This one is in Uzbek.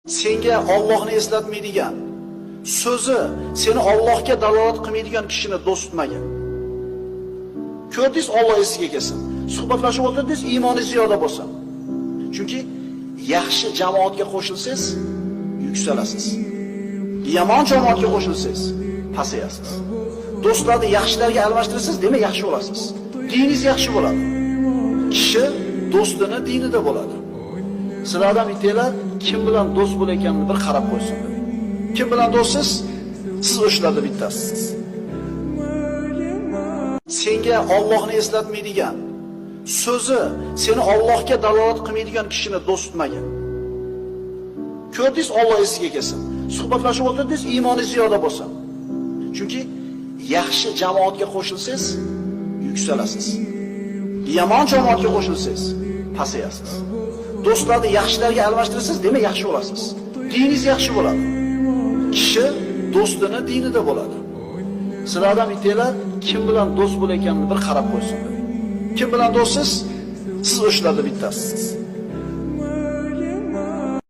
Senga Allohni eslatmaydigan, so'zi seni Allohga dalolat qilmaydigan kishini do'st tutmagin. Ko'rdingiz, Alloh esiga kelsin. Suhbatlashib o'tirdingiz, iymoningiz ziyoda bo'lsin. Chunki yaxshi jamoatga qo'shilsangiz, yuksalasiz. Yomon jamoatga qo'shilsangiz, pasayasiz. Do'stlarni yaxshilarga almashtirsangiz, demak yaxshi bo'lasiz. Diningiz yaxshi bo'ladi. Kishi do'stini dinida bo'ladi. Sizlardan bittanglar kim bilan do'st bo'layotganini bir qarab qo'ysin. Kim bilan do'stsiz? Siz o'shalardan bittasiz. Senga Allohni eslatmaydigan, so'zi seni Allohga dalolat qilmaydigan kishini do'st tutmagin. Ko'rdingiz, Alloh esiga kelsin. Suhbatlashib o'tirdingiz, iymoningiz ziyoda bo'lsin. Chunki yaxshi jamoatga qo'shilsangiz, yuksalasiz. Yomon jamoatga qo'shilsangiz, pasayasiz. Do'stlarni yaxshilarga almashtirsangiz, demak yaxshi bo'lasiz. Diningiz yaxshi bo'ladi. Kishi do'stini dinida bo'ladi. Sizlardan bittanglar kim bilan do'st bo'layotganini bir qarab qo'ysin. Kim bilan do'stsiz? Siz o'shalardan bittasiz.